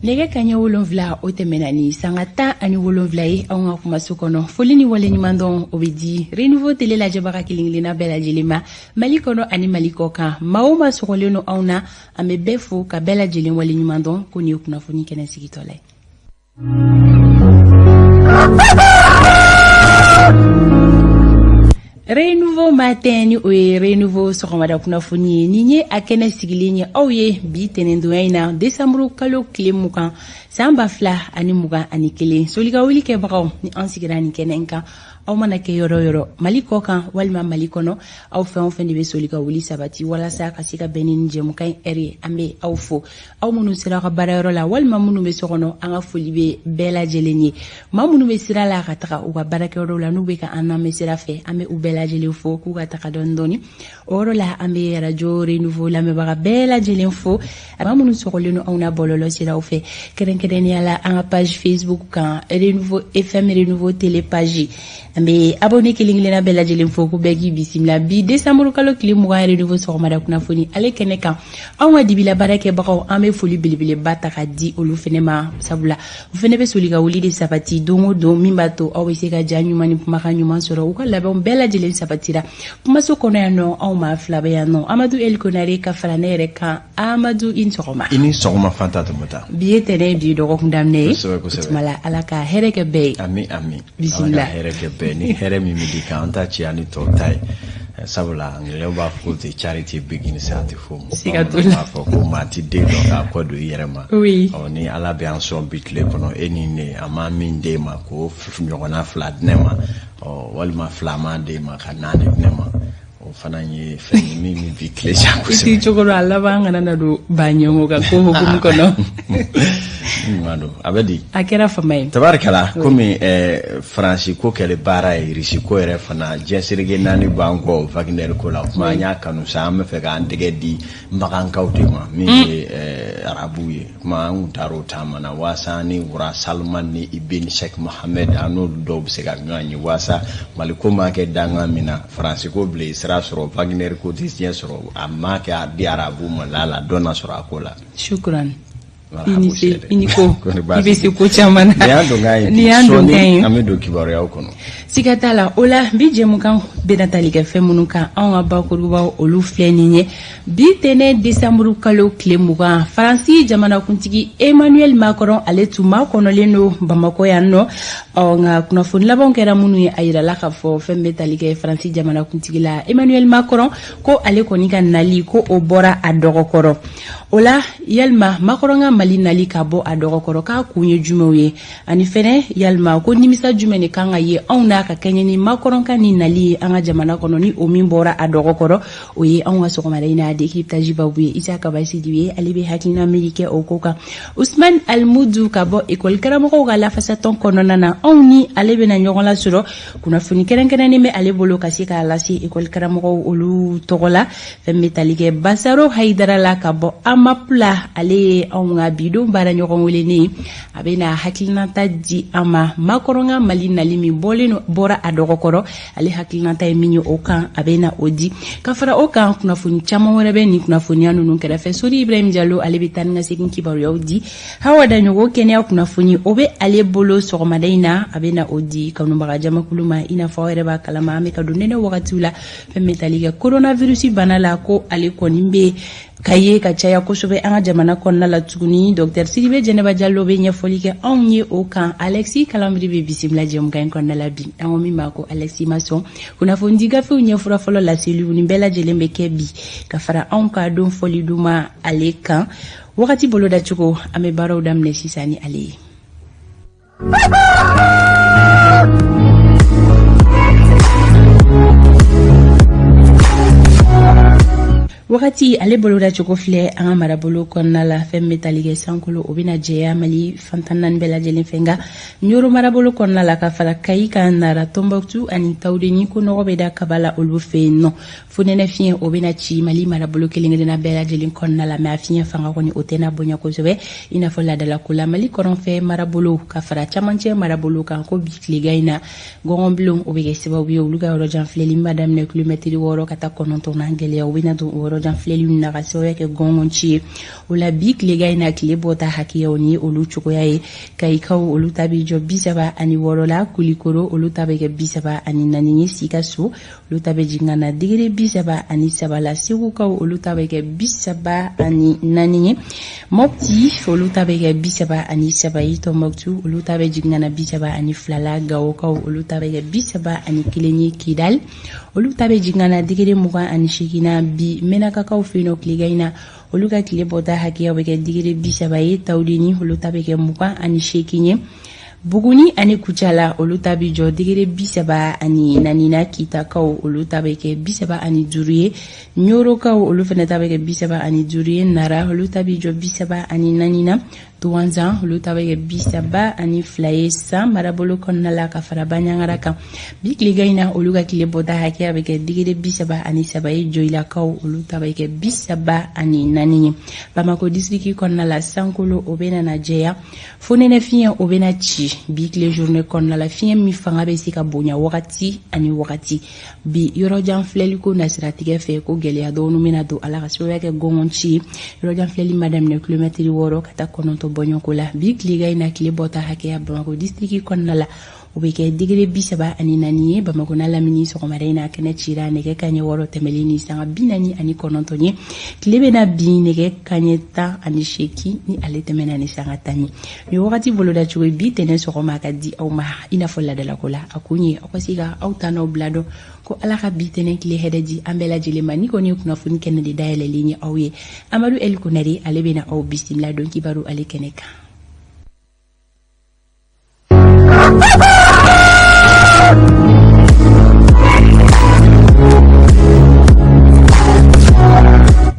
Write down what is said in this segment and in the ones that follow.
Nɛgɛ kaɲɛ 7, o tɛmɛna ni sanga 17 ye anw ka kumaso kɔnɔ. Foli ni waleɲumandɔn, o bɛ di Renouveau Télé lajɛbaga kelen kelenna bɛɛ lajɛlen ma, Mali kɔnɔ ani Mali kɔ kan. Maa o maa sɔgɔlen don anw na, an bɛ bɛɛ fo ka bɛɛ lajɛlen waleɲumandɔn ko nin ye kunnafoni kɛnɛ sigitɔla ye. Renouveau Matin, ni o ye Renouveau sɔgɔmada kunnafoni ye, nin ye a kɛnɛ sigilen ye aw ye bi tɛnɛndonya in na, desanburu kalo tile 20, san 2021. Solika wuli kɛbagaw ni an sigira nin kɛnɛ in kan, aw mana kɛ yɔrɔ yɔrɔ, Mali kɔ kan walima Mali kɔnɔ, aw fɛn o fɛn de bɛ soli ka wuli sabati walasa ka se ka bɛn ni nin jɛmukan in ɛri ye, an bɛ aw fo. Aw minnu sera aw ka baarayɔrɔ la walima minnu bɛ so kɔnɔ, an ka foli bɛ bɛɛ lajɛlen ye. Maa minnu bɛ sira la ka taga u ka baarakɛyɔrɔw la, n'u bɛ ka an lamɛn sira fɛ, an bɛ u bɛɛ lajɛlen fo k'u ka taga dɔɔni dɔɔni. O yɔrɔ la, an bɛ arajo Renouveau lamɛnbaga bɛɛ lajɛlen fo, maa minnu sɔgɔlen don anw na bɔlɔlɔ siraw fɛ, kɛrɛnkɛrɛnnenya la an ka page Facebook kan, Renouveau FM, Renouveau Télé page. An bɛ abonné kelen kelenna bɛɛ lajɛlen fo k'u bɛɛ k'i bisimila bi desanburu kalo tile 20, Renouveau sɔgɔmada kunnafoni ale kɛnɛ kan. Anw ka dibila baarakɛbagaw, an bɛ foli belebeleba ta ka di olu fɛnɛ ma, sabula u fɛnɛ bɛ soli ka wuli de sabati don o don, min b'a to aw bɛ se ka ja ɲuman ni kumakan ɲuman sɔrɔ. U ka labɛnw bɛɛ lajɛlen sabatira kumaso kɔnɔ yan nɔ. Anw maa fila bɛ yan nɔ, Amadu El Konare ka fara ne yɛrɛ kan. Amadu, i ni sɔgɔma. I ni sɔgɔma, Fanta Tɔmɔta. Bi ye tɛnɛ, bi ye dɔgɔkun daminɛ ye. Kosɛbɛ, kosɛbɛ. O tuma la, Ala ka hɛrɛ kɛ bɛɛ ye. Ami, ami. Bisimila. Ala ka hɛrɛ kɛ bɛɛ ni hɛrɛ min bɛ di k'an ta ci ani tɔw ta ye. Sabula angilɛw b'a fɔ ko the charity begins at home. Siga t'o la. B'a fɔ ko maa ti den dɔn k'a kɔ don i yɛrɛ ma. Oui. Ɔ, ni Ala bɛ an sɔn bi tile kɔnɔ, e ni ne, a ma min d'e ma k'o ɲɔgɔnna fila di ne ma, ɔ, walima fila ma d'e ma ka naani di ne ma, o fana ye fɛn ye min bɛ bi tile diya I t'i kosɛbɛ. cogo dɔn, a laban kana na don ba ɲɛmɔgɔ ka ko hukumu kɔnɔ. Ɲuman don, a bɛ di. A kɛra fama ye. Tabarikala, komi Faransi ko kɛlen baara ye, Irisi ko yɛrɛ fana, diɲɛ seleke naani b'an kɔ Wagner ko la. O kuma, an y'a kanu sa, an bɛ fɛ k'an tɛgɛ di magankaw de ma, min ye arabuw ye. Kuma, an kun taara o taama na waasa ni Wura Salman ni Ibn Sheikh Mohammed, an n'olu dɔw bɛ se ka ɲɔgɔn ye, waasa Mali ko ma kɛ dangan min na, Faransi ko bilen sira sɔrɔ, Wagner ko tɛ siɲɛ sɔrɔ, a ma kɛ a di arabu ma, la la dɔ na sɔrɔ a ko la. Shukran. Voilà, I ni se, kosɛbɛ. I ni ko. Kɔni I baasi bɛ se tɛ. ko caman na. Nin y'an donkan ye. Nin y'an Sɔɔni donkan ye. an bɛ don kibaruyaw kɔnɔ. Siga t'a la. O la, bi jɛmukan bɛna tali kɛ fɛn minnu kan, anw ka bakurubaw, olu filɛ nin ye. Bi tɛnɛ, desanburu kalo tile 20, Faransi jamanakuntigi Emmanuel Macron, ale tun makɔnɔlen don Bamakɔ yan nɔ. Ɔ, nka kunnafoni labanw kɛra minnu ye, a yirala k'a fɔ fɛn bɛ tali kɛ Faransi jamanakuntigi la Emmanuel Macron, ko ale kɔni ka nali, ko o bɔra a dɔgɔkɔrɔ. O la, yalima Macron ka Mali nali ka bɔ a dɔgɔkɔrɔ, k'a kun ye jumɛnw ye? Ani fɛnɛ, yalima ko nimisa jumɛn de kan ka ye anw n'a ka kɛɲɛ ni Macron ka nin nali ye an ka jamana kɔnɔ, ni o min bɔra a dɔgɔkɔrɔ? O ye anw ka sɔgɔmada in n'a décryptage babu ye. Isa Kaba Sidibe, ale bɛ hakilina miiri kɛ o ko kan. Usman Almudu ka bɔ ekɔli karamɔgɔw ka lafasatɔn kɔnɔna na, anw ni ale bɛna ɲɔgɔn lasɔrɔ. Kunnafoni kɛrɛnkɛrɛnnen bɛ ale bolo ka se k'a lase ekɔli karamɔgɔw olu tɔgɔ la. Fɛn bɛ tali kɛ Basaro Hayidara la ka bɔ AMAP la, ale ye anw ka bidon baara ɲɔgɔn welenen ye, a bɛna hakilinata di an ma. Macron ka Mali nali min bɔlen bɔra a dɔgɔkɔrɔ, ale hakilinata ye min ye o kan, a bɛna o di. Ka fara o kan, kunnafoni caman wɛrɛ bɛ nin kunnafoniya ninnu kɛrɛfɛ. Sori Ibrahim Jalo, ale bɛ taa ni ka segin kibaruyaw di. Hawa Daɲogo, kɛnɛya kunnafoni, o bɛ ale bolo sɔgɔmada in na, a bɛna o di kanubaga jamakulu ma. I n'a fɔ aw yɛrɛ b'a kalama, an bɛ ka don nɛnɛ wagatiw la. Fɛn bɛ tali kɛ coronavirus bana la, ko ale kɔni bɛ ka ye ka caya kosɛbɛ an ka jamana kɔnɔna la tuguni. Docteur Sidibe Jɛnɛba Jalo bɛ ɲɛfɔli kɛ anw ye o kan. Alexis Kalambry bɛ bisimila jɛmukan in kɔnɔna la bi, an ko min ma ko Alexis Masson. Kunnafoni gafew ɲɛfura fɔlɔ laseliw, nin bɛɛ lajɛlen bɛ kɛ bi ka fara anw ka don fɔli duman ale kan. Wagati bolodacogo, an bɛ baaraw daminɛ sisan ni ale ye. Wagati ale bolodacogo filɛ an ka marabolo kɔnɔna la. Fɛn bɛ tali kɛ sankolo, o bɛna jɛya Mali fan 14 bɛɛ lajɛlen fɛ, nka Ɲoro marabolo kɔnɔna la ka fara Kayi kan, Nara, Tɔnbɔkutu ani Tawudeni, ko nɔgɔ bɛ da kaba la olu fɛ yen nɔ. Fonɛnɛ fiɲɛ, o bɛna ci Mali marabolo kelen kelenna bɛɛ lajɛlen kɔnɔna la, mais a fiɲɛ fanga kɔni, o tɛna bonya kosɛbɛ i n'a fɔ laadalako la. Mali kɔrɔnfɛ marabolo ka fara camancɛ marabolo kan, ko bi tilegan in na, gɔngɔnbilen, o bɛ kɛ sababu ye olu ka yɔrɔ jan filɛli ma daminɛ kilomɛtiri 6 ka taa 9 na, gɛlɛya o bɛna don o yɔrɔ. yɔrɔjan filɛliw na ka sababuya kɛ gɔngɔnci ye. O la bi tilegan in na, tile bɔta hakɛyaw ni olu cogoya ye. Kayikaw olu ta bɛ jɔ 36 la, Kulikoro olu ta bɛ kɛ 34 ye, Sikaso olu ta bɛ jigin ka na degré 33 la, Segukaw olu ta bɛ kɛ 34 ye, Mɔpti olu ta bɛ kɛ 33 ye, Tɔnbɔkutu olu ta bɛ jigin ka na 32 la, Gawokaw olu ta bɛ kɛ 31 ye, Kidali olu ta bɛ jigin ka na degré 28 na. Bi Mɛnakakaw fɛ yen nɔ, tilegan in na, olu ka tile bɔta hakɛyaw bɛ kɛ degré 30 ye, Tawudeni olu ta bɛ kɛ 28 ye, Buguni ani Kucala olu ta bɛ jɔ degré 34 na, Kitakaw olu ta bɛ kɛ 35 ye, Ɲorokaw olu fana ta bɛ kɛ 35 ye, Nara olu ta bɛ jɔ 34 na, Duwanzan olu ta bɛ kɛ 32 ye. San marabolo kɔnɔna la, ka fara Baɲangara kan, bi tilegan in na, olu ka tile bɔta hakɛya bɛ kɛ degré 33 ye, Joyilakaw olu ta bɛ kɛ 34 ye. Bamakɔ disiriki kɔnɔna la, sankolo o bɛna na jɛya, fonɛnɛ fiɲɛ o bɛna ci bi tile journée kɔnɔna la, fiɲɛ min fanga bɛ se ka bonya wagati ani wagati. Bi yɔrɔjan filɛliko nasiratigɛ fɛ, ko gɛlɛya dɔɔni bɛna don a la ka sababuya kɛ gɔngɔnci ye. Yɔrɔjan filɛli ma daminɛ kilomɛtiri 6 ka taa 9 bɔɲɔgɔnko la. Bi tilegan in na, tile bɔta hakɛya Bamakɔ disiriki kɔnɔna la, o bɛ kɛ degré 34 ye. Bamakɔ n'a lamini, sɔgɔmada in na, kɛnɛ cira nɛgɛ kaɲɛ 6 tɛmɛlen ni sanga 49 ye. Tile bɛna bin nɛgɛ kaɲɛ 18 ni ale tɛmɛna ni sanga 10 ye. Nin wagati boloda cogo bi tɛnɛ sɔgɔma ka di aw ma i n'a fɔ ladalako la, a kun ye aw ka se ka aw ta n'aw bila dɔn ko Ala ka bi tɛnɛ tile hɛrɛ di an bɛɛ lajɛlen ma. Ni kɔni ye kunnafoni kɛnɛ de dayɛlɛlen ye aw ye, Amadu El Konare ale bɛna aw bisimila don kibaru ale kɛnɛ kan.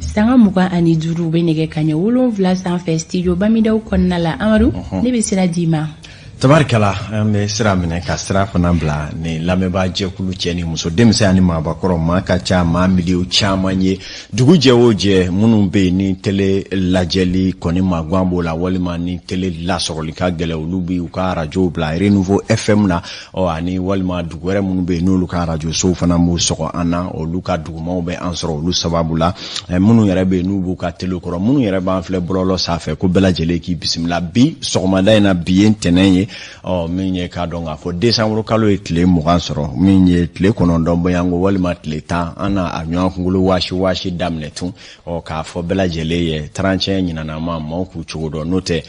Sanga 25 bɛ nɛgɛ kaɲɛ 7 sanfɛ studio Bamidaw kɔnɔna la. Amadu, ne bɛ sira d'i ma. Tabarikala, an bɛ sira minɛ ka sira fana bila ni lamɛnbaa jɛkulu, cɛ ni muso, denmisɛn ani maabakɔrɔ, maa ka ca maa miliyo caman ye dugu jɛ o jɛ. Minnu bɛ yen ni tele lajɛli kɔni magan b'o la, walima ni tele lasɔrɔli ka gɛlɛn, olu bɛ u ka arajow bila Renouveau FM na. Ɔ ani walima dugu wɛrɛ minnu bɛ yen n'olu ka arajo sow fana b'u sɔgɔ an na, olu ka dugumaw bɛ an sɔrɔ olu sababu la. Minnu yɛrɛ bɛ yen n'u b'u ka tele kɔrɔ, minnu yɛrɛ b'an filɛ bɔlɔlɔ sanfɛ, ko bɛɛ lajɛlen k'i bisimila bi sɔgɔmada in na. Bi ye ntɛnɛn ye, ɔ min ye k'a dɔn k'a fɔ desanburu kalo ye tile 20 sɔrɔ, min ye tile 9 bɔyanko walima tile 10, an na a ɲɔgɔn kunkolo waasi waasi daminɛ tun. Ɔ k'a fɔ bɛɛ lajɛlen ye, 31 ɲinanama, maaw k'u cogo dɔn, n'o tɛ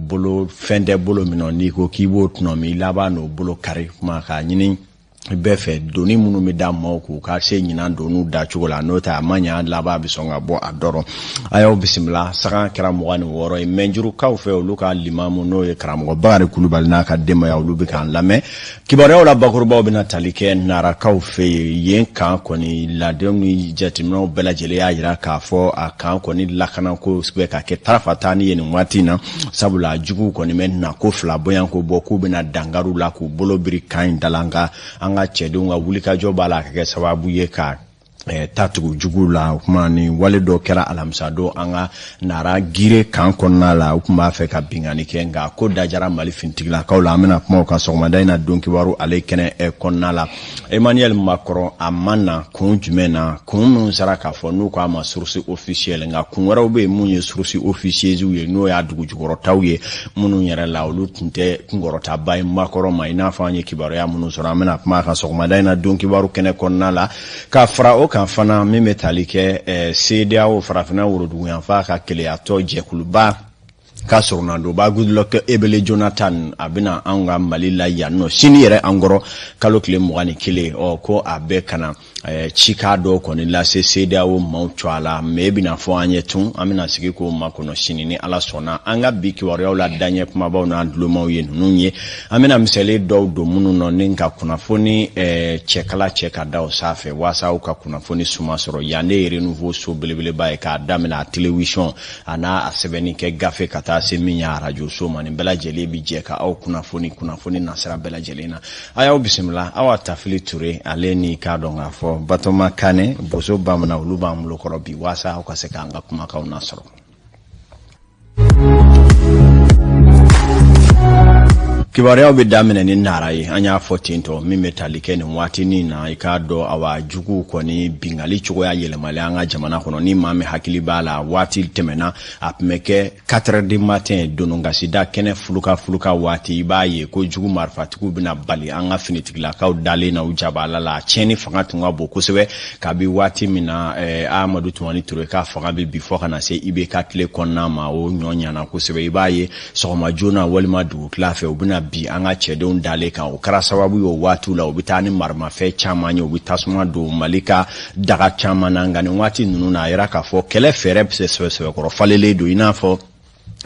bolo fɛn tɛ bolo min n'i ko k'i b'o tɔnɔmi, i laban n'o bolo kari. Kuma k'a ɲini bɛɛ fɛ, doni minnu bɛ da maaw k'u ka se ɲinan doniw da cogo la, n'o tɛ a ma ɲa, laban bɛ sɔn ka bɔ a dɔrɔn. A y'aw bisimila. Sagan kɛra 26 ye Mɛnjurukaw fɛ, olu ka limamu n'o ye karamɔgɔ Bakari Kulubali n'a ka denbaya, olu bɛ k'an lamɛn. Kibaruyaw la bakurubaw bɛna tali kɛ Narakaw fɛ yen. Yen kan kɔni ladenw ni jateminɛw bɛɛ lajɛlen y'a jira k'a fɔ a kan kɔni lakanako bɛ ka kɛ tarafata ni ye nin waati in na, sabula juguw kɔni bɛ nako fila bɔyanko bɔ k'u bɛna dankari u la k'u bolo biri kan in da la. Nka an ka cɛdenw ka wulikajɔ b'a la ka kɛ sababu ye ka ta tugu juguw la. O kuma ni wale dɔ kɛra alamisa don an ka Nara Gire kan kɔnɔna la, u tun b'a fɛ ka binkanni kɛ, nka ko dajara Mali finitigilakaw la. An bɛna kuma o kan sɔgɔmada in na don kibaru ale kɛnɛ kɔnɔna la. Emmanuel Macron a ma na kun jumɛn na? Kun minnu sera k'a fɔ n'u k'a ma source officielle, nka kun wɛrɛw bɛ yen mun ye source officieuse ye, n'o y'a dugujukɔrɔtaw ye, minnu yɛrɛ la olu tun tɛ kunkɔrɔtaba ye Macron ma, i n'a fɔ an ye kibaruya minnu sɔrɔ. An bɛna kuma a kan sɔgɔmada in na don kibaru kɛnɛ kɔnɔna la. Ka fara o kan fana, min bɛ tali kɛ CEDEAO, farafinna woroduguyanfan ka keleyatɔ jɛkuluba ka soronadonba Goodluck Ebele Jonathan, a bɛna anw ka Mali la yan nɔ sini yɛrɛ an kɔrɔ, kalo tile 21. Ɔ ko a bɛ ka na cikan dɔw kɔni lase CEDEAO maaw cogoya la, mais e bɛna fɔ an ye tun, an bɛna sigi k'o makɔnɔ sini ni Ala sɔnna. An ka bi kibaruyaw la daɲɛ kumabaw n'an dulomaw ye ninnu ye. An bɛna misali dɔw don minnu nɔ ni ka kunnafoni cɛkala cɛ ka da o sanfɛ waasa aw ka kunnafoni suma sɔrɔ. Yan de ye Renouveau so belebeleba ye, k'a daminɛ a télévision a n'a a sɛbɛnni kɛ gafe ka taa se min ye arajo so ma. Nin bɛɛ lajɛlen bi jɛ ka aw kunnafoni kunnafoni nasira bɛɛ lajɛlen na. A y'aw bisimila. Awa Tafili Ture ale ni k'a dɔn k'a fɔ Batoma Kane Boso Bamanan, olu b'an bolokɔrɔ bi waasa aw ka se k'an ka kumakanw nasɔrɔ. Kibaruyaw bɛ daminɛ ni Nara ye. An y'a fɔ ten tɔ, min bɛ tali kɛ nin waatinin na, i k'a dɔn, awa, juguw kɔni bingali cogoya yɛlɛmalen an ka jamana kɔnɔ. Ni maa min hakili b'a la, waati tɛmɛna, a tun bɛ kɛ 4 heures du matin, donokasida kɛnɛ fuluka fuluka waati, i b'a ye ko jugu marifatigiw bɛna bali an ka finitigilakaw dalen na u jabala la. Tiɲɛni fanga tun ka bon kosɛbɛ kabi waati min na Amadu Tumani Ture ka fanga bɛ bi fɔ ka na se IBK tile kɔnɔna ma. O ɲɔ ɲana kosɛbɛ. I b'a ye sɔgɔma joona walima dugutila fɛ, u bɛna bi an ka cɛdenw dalen kan. O kɛra sababu ye, o waatiw la, u bɛ taa ni maramafɛn caman ye, u bɛ tasuma don Mali ka daga caman na. Nka nin waati ninnu na, a yira k'a fɔ kɛlɛ fɛɛrɛ bɛ sɛbɛkɔrɔ falenlen don, i n'a fɔ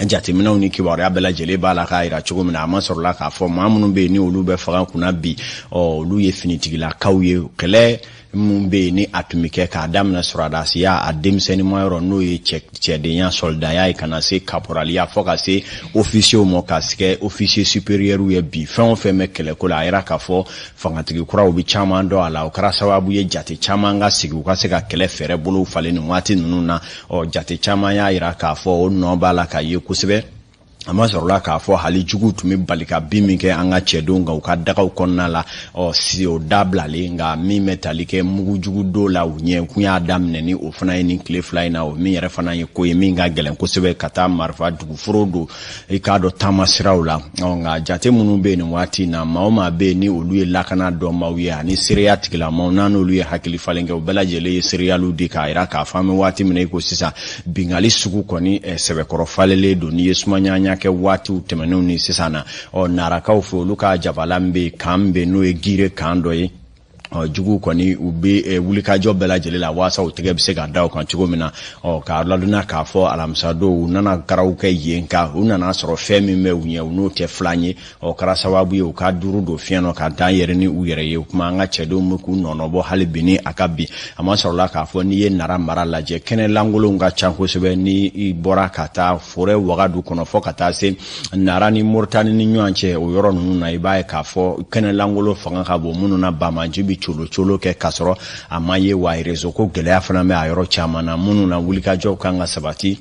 jateminɛw ni kibaruya bɛɛ lajɛlen b'a la k'a yira cogo min na. A ma sɔrɔla k'a fɔ maa minnu bɛ yen ni olu bɛ fanga kunna bi, ɔ, olu ye finitigilakaw ye. Kɛlɛ mun bɛ yen ni a tun bɛ kɛ k'a daminɛ sɔrɔdasiya a denmisɛnninma yɔrɔ, n'o ye cɛdenya sɔlidaya ye, ka na se kaporaliya fɔ ka se ofisiyew ma, ka kɛ officier supérieur ye bi, fɛn o fɛn bɛ kɛlɛko la, a yira k'a fɔ fangatigi kuraw bɛ caman dɔn a la. O kɛra sababu ye jate caman ka sigi, u ka se ka kɛlɛ fɛɛrɛ bolow falen nin waati ninnu na. Ɔ, jate caman y'a yira k'a fɔ o nɔ b'a la ka ye kosɛbɛ. A ma sɔrɔla k'a fɔ hali juguw tun bɛ bali ka bin min kɛ an ka cɛdenw kan u ka dagaw kɔnɔna la, ɔ, si o dabilalen. Nka min bɛ tali kɛ mugujugu don la u ɲɛ kun y'a daminɛ ni o fana ye nin tile 2 in na, o min yɛrɛ fana ye ko ye min ka gɛlɛn kosɛbɛ, ka taa marifa duguforo don, i k'a dɔn, taama siraw la. Nka jate minnu bɛ yen nin waati in na, maa o maa bɛ yen ni olu ye lakana dɔnbaw ye ani seereya tigilamaw, n'a n'olu ye hakili falen kɛ, u bɛɛ lajɛlen ye seereyaliw di k'a yira k'a fɔ an bɛ waati min na i ko sisan, bingali sugu kɔni sɛbɛkɔrɔ falenlen don. N'i ye sumaɲaɲa kɛ waatiw tɛmɛnenw ni sisan na, ɔ, Narakaw fɛ, olu ka jabala min bɛ yen, camp min bɛ yen, n'o ye Gire camp dɔ ye, ɔ, juguw kɔni u bɛ wulikajɔ bɛɛ lajɛlen la waasa u tɛgɛ bɛ se ka da o kan cogo min na. Ɔ, k'a ladɔnniya k'a fɔ alamisadon, u nana garaw kɛ yen, kan u nana sɔrɔ fɛn min bɛ u ɲɛ, u n'o tɛ filan ye. Ɔ, kɛra sababu ye u ka duuru don fiɲɛ nɔ ka dan yɛrɛ ni u yɛrɛ ye. O kuma, an ka cɛdenw bɛ k'u nɔnɔbɔ hali bi ni a ka bi. A ma sɔrɔla k'a fɔ n'i ye Nara mara lajɛ, kɛnɛ lankolonw ka ca kosɛbɛ. Ni i bɔra ka taa forêt Wagadu kɔnɔ fɔ ka taa se Nara ni Moritani ni ɲɔgɔn cɛ, o yɔrɔ ninnu na, i b'a ye k'a fɔ kɛnɛ lankolon fanga ka bon minnu na, banbaanci bɛ colo colo kɛ k'a sɔrɔ a ma ye wa. Réseau ko gɛlɛya fana bɛ a yɔrɔ caman na minnu na, wulikajɔw kan ka sabati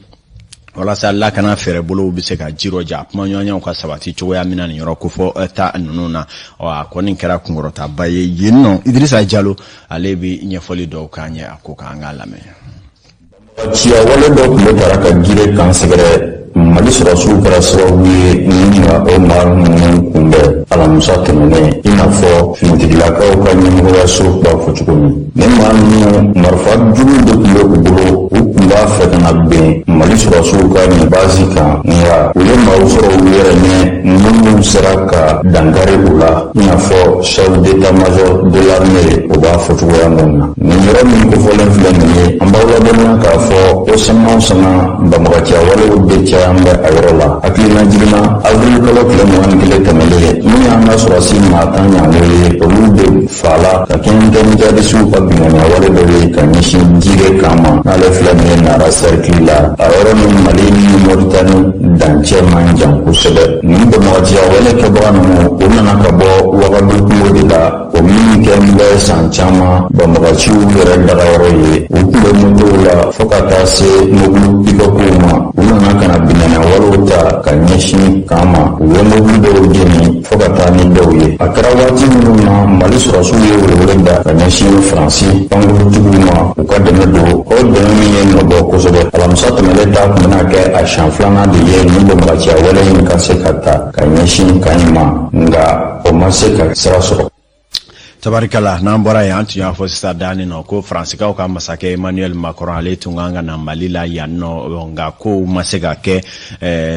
walasa lakana fɛɛrɛbolow bɛ se ka jirɔja, kumaɲɔgɔnyaw ka sabati cogoya min na nin yɔrɔ kofɔ ta ninnu na. Ɔ, a kɔni kɛra kunkɔrɔtaba ye yen nɔ. Idirisa Jalo, ale bɛ ɲɛfɔli dɔw k'an ye a ko k'an k'a lamɛn. Ciya wale dɔ tun bɛ tara ka Gire camp sɛgɛrɛ. Mali sɔrɔsiw kɛra sababu ye ni ka o maa ninnu kunbɛn alamisa tɛmɛnen, i n'a fɔ finitigilakaw ka ɲɛmɔgɔyaso b'a fɔ cogo min. Nin maa ninnu, marifa jugu de tun bɛ u bolo. U tun b'a fɛ ka na ben Mali sɔrɔsiw ka nin base kan, nka u ye maaw sɔrɔ u yɛrɛ ɲɛ minnu sera ka dankari u la, i n'a fɔ chef d'état-major de l'armée o b'a fɔ cogoya min na. Nin yɔrɔ min kofɔlen filɛ nin ye, an b'aw ladɔnniya k'a fɔ ko sanga o sanga, banbagaciya walew de caya bɛ a yɔrɔ la. Hakilina jiginna, avril kalo tile 21 tɛmɛlen, min y'an ka sɔrɔsi maa 10 ɲɔgɔn ye, olu de fala ka kɛɲɛ kɛ ni jihadisiw ka binkanniya wale dɔ ye ka ɲɛsin Gire camp ma, n'ale filɛ nin ye Nara cercle la. A yɔrɔ ni Mali ni Moritani dancɛ man jan kosɛbɛ. Nin banbagaciya wale kɛbaga ninnu, u nana ka bɔ Wagadu kungo de la, o min kɛ bɛ san caman banbagaciw yɛrɛ dagayɔrɔ ye. U tun bɛ motow la fo ka taa se mobili pick-upw ma. U nana ka na binkanniya walew ta ka ɲɛsin camp ma. U ye mobili dɔw jeni fo ka taa ni dɔw ye. A kɛra waati minnu na, Mali sɔrɔsiw ye welewele da ka ɲɛsin Faransi pankurutigiw ma, u ka dɛmɛ don. O dɛmɛ min ye nɔbɔ kosɛbɛ, alamisa tɛmɛnen ta tun bɛna kɛ a siɲɛ filanan de ye nin banbagaciya wale in ka se ka ta ka ɲɛsin camp in ma, nka o ma se ka sira sɔrɔ. Tabarikala, n'an bɔra yen, an tun y'a fɔ sisan daani nɔ ko Faransikaw ka masakɛ Emmanuel Macron, ale tun kan ka na Mali la yan nɔ, nka kow ma se ka kɛ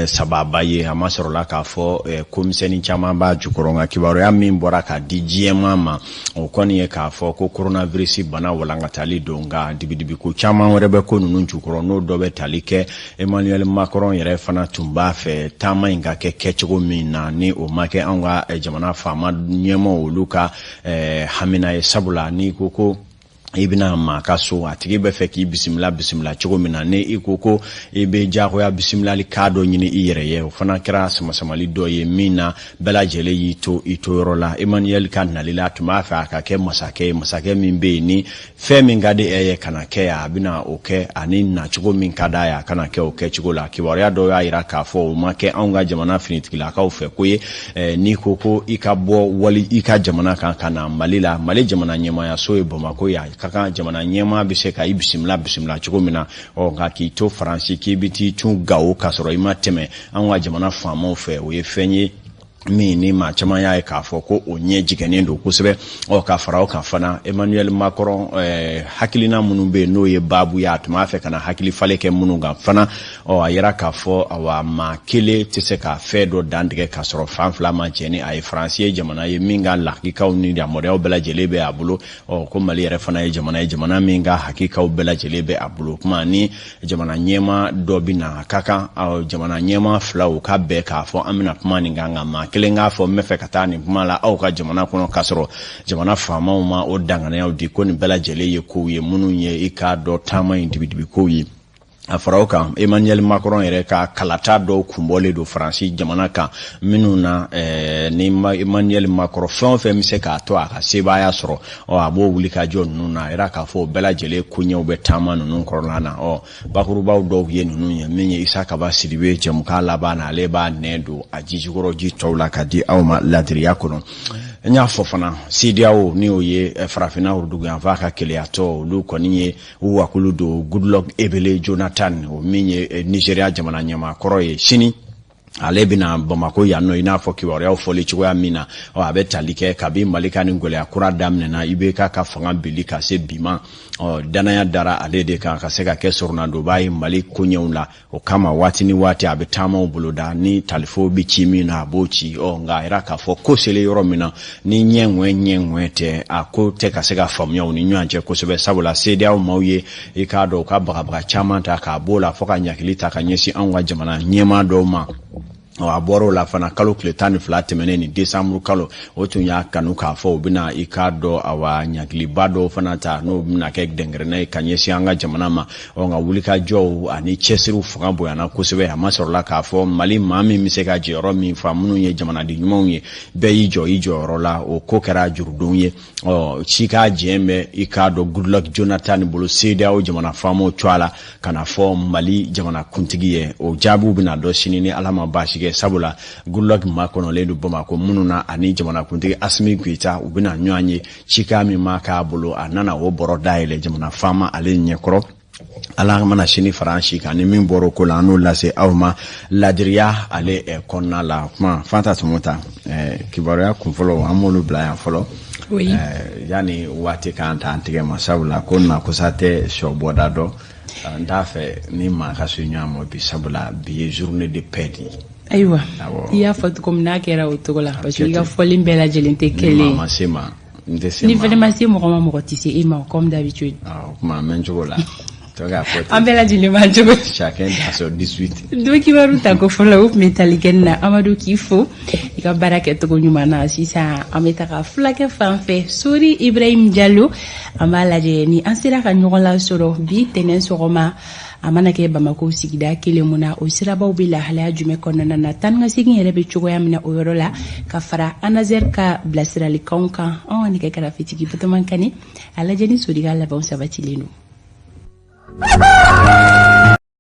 sababa ye. A ma sɔrɔla k'a fɔ ko misɛnnin caman b'a jukɔrɔ, nka kibaruya min bɔra k'a di diɲɛmaa ma, o kɔni ye k'a fɔ ko coronavirus bana walankatali don. Nka dibidibiko caman wɛrɛ bɛ ko ninnu jukɔrɔ, n'o dɔ bɛ tali kɛ Emmanuel Macron yɛrɛ fana tun b'a fɛ taama in ka kɛ kɛcogo min na, ni o ma kɛ anw ka jamana faama ɲɛmɔgɔw olu ka hamina ye, sabula n'i ko ko I bɛna maa ka so, a tigi bɛ fɛ k'i bisimila bisimila cogo min na, ni i ko ko i bɛ jagoya bisimilali kan dɔ ɲini i yɛrɛ ye, o fana kɛra samasamali dɔ ye min na bɛɛ lajɛlen y'i to i to yɔrɔ la. Emmanuel ka nali la, a tun b'a fɛ a ka kɛ masakɛ ye, masakɛ min bɛ yen ni fɛn min ka di e ye kana kɛ yan, a bɛna o kɛ, ani nacogo min ka d'a ye, a kana kɛ o kɛcogo la. Kibaruya dɔw y'a jira k'a fɔ o ma kɛ anw ka jamana finitigilakaw fɛ ko ye. N'i ko ko i ka bɔ wali i ka jamana kan ka na Mali la, Mali jamana ɲɛmaayaso ye Bamakɔ ye, a ka kan jamana ɲɛmaa bɛ se ka i bisimila bisimila cogo min na. Ɔ nka k'i to Faransi k'i bɛ t'i cun Gawo k'a sɔrɔ i ma tɛmɛ anw ka jamana faamaw fɛ, o ye fɛn ye min ni maa caman y'a ye k'a fɔ ko o ɲɛ jigɛnnen don kosɛbɛ. Ɔ ka fara o kan fana, Emmanuel Macron hakilina minnu bɛ yen n'o ye baabu ye, a tun b'a fɛ ka na hakili falen kɛ minnu kan fana, ɔ a yira k'a fɔ awa maa kelen tɛ se ka fɛn dɔ dantigɛ k'a sɔrɔ fan fila ma jɛn ni a ye. Faransi ye jamana ye min ka lakikaw ni yamaruyaw bɛɛ lajɛlen bɛ a bolo. Ɔ ko Mali yɛrɛ fana ye jamana ye, jamana min ka hakikaw bɛɛ lajɛlen bɛ a bolo. Kuma ni jamana ɲɛmaa dɔ bɛ na, a ka kan jamana ɲɛmaa filaw ka bɛn k'a fɔ an bɛna kuma nin kan, nka maa kelen k'a fɔ n bɛ fɛ ka taa nin kuma la aw ka jamana kɔnɔ k'a sɔrɔ jamana faamaw ma o danganiyaw di, ko nin bɛɛ lajɛlen ye kow ye minnu ye i k'a dɔn taama in dibidibi kow ye. A fara o kan, Emmanuel Macron yɛrɛ ka kalata dɔw kunbɔlen don Faransi jamana kan minnu na ni Emmanuel Macron fɛn o fɛn bɛ se k'a to a ka sebaaya sɔrɔ, ɔ a b'o wuli ka jɔ ninnu na. A yira k'a fɔ o bɛɛ lajɛlen koɲɛw bɛ taama ninnu kɔrɔla na. Ɔ bakurubaw dɔw ye ninnu ye. Min ye Isa Kaba Sidibe jɛmukan laban na, ale b'a nɛn don a jijukɔrɔ ji tɔw la ka di aw ma ladiriya kɔnɔ. N y'a fɔ fana, CEDEAO ni o ye farafinna woroduguyanfan ka keleyatɔ, olu kɔni ye u wakulu don Goodluck Ebele Jonathan, o min ye Nigeria jamana ɲɛmaa kɔrɔ ye, sini ale bɛna Bamakɔ yan nɔ. I n'a fɔ kibaruyaw fɔli cogoya min na, ɔ a bɛ tali kɛ kabi Mali ka nin gɛlɛya kura daminɛna, IBK ka fanga bili ka se bi ma, ɔ danaya dara ale de kan ka se ka kɛ soronadonba ye Mali koɲɛw la. O kama waati ni waati a bɛ taamaw boloda, ni talifo bɛ ci min na, a b'o ci. Ɔ nka a yira k'a fɔ ko selen yɔrɔ min na, ni ɲɛ ŋwɛ ɲɛ ŋwɛ tɛ, a ko tɛ ka se ka faamuya u ni ɲɔgɔn cɛ kosɛbɛ, sabula CEDEAO maaw ye i k'a dɔn u ka bagabaga caman ta k'a b'o la fo ka ɲakili ta ka ɲɛsin anw ka jamana ɲɛmaa dɔw ma. Ɔ a bɔra o la fana, kalo tile 12 tɛmɛnen ni desanburu kalo, o tun y'a kanu k'a fɔ u bɛna i k'a dɔn awa ɲangiliba dɔw fana ta, n'o bɛna kɛ dɛnkɛrɛnnɛ ye ka ɲɛsin an ka jamana ma. Ɔ nka wulikajɔw ani cɛsiriw fanga bonyana kosɛbɛ, a ma sɔrɔla k'a fɔ Mali maa min bɛ se ka jɔyɔrɔ min fa, minnu ye jamanaden ɲumanw ye, bɛɛ y'i jɔ i jɔyɔrɔ la. O ko kɛra jurudon ye. Ɔ ci k'a jɛn bɛ i k'a dɔn Goodluck Jonathan bolo CEDEAO jamana faamaw cogoya la ka na fɔ Mali jamana kuntigi ye. O jaabiw bɛna dɔn sini ni Ala ma baasi kɛ, sabula Goodluck makɔnɔlen don Bamakɔ minnu na ani jamanakuntigi Asimi Goyita, u bɛna ɲɔgɔn ye. Cikan min ma k'a bolo, a nana o bɔrɔ dayɛlɛ jamana faama ale ɲɛkɔrɔ. Ala mana sini fara an si kan, ni min bɔra o ko la, an n'o lase aw ma ladiriya ale kɔnɔna la. Kuma Fanta Tɔmɔta, kibaruya kunfɔlɔ, an b'olu bila yan fɔlɔ yanni waati k'an ta an tigɛ ma, sabula ko nakosa tɛ sɔ bɔda dɔn. N t'a fɛ ni maa ka se ɲɔgɔn ma bi, sabula bi ye journée de paix de ye. Ayiwa, i y'a fɔ cogo min n'a kɛra o cogo la, parce que i ka fɔlen bɛɛ lajɛlen tɛ kelen ye. Ma se ma, n tɛ se. Ni fɛnɛ ma se mɔgɔ ma, mɔgɔ tɛ se e ma, comme d'habitude. Awɔ, kuma mɛn cogo la. An bɛɛ lajɛlen b'an cogo. Chacun dans son 18. Don kibaru ta ko fɔlɔ, o tun bɛ tali kɛ nin na. Amadu, k'i fo i ka baara kɛcogo ɲuman na. Sisan an bɛ taga fulakɛ fan fɛ, Sori Ibrahim Jalo. An b'a lajɛ ni an sera ka ɲɔgɔn lasɔrɔ bi tɛnɛn sɔgɔma. A mana kɛ Bamako sigida kelen mun na, o sirabaw bɛ lahalaya jumɛn kɔnɔna na, taa ni ka segin yɛrɛ bɛ cogoya min na o yɔrɔ la, ka fara ANASER ka bilasiralikanw kan. Anw ka nɛgɛ karafetigi Batɔman Kane, a lajɛ ni Sori ka labɛnw sabatilen don.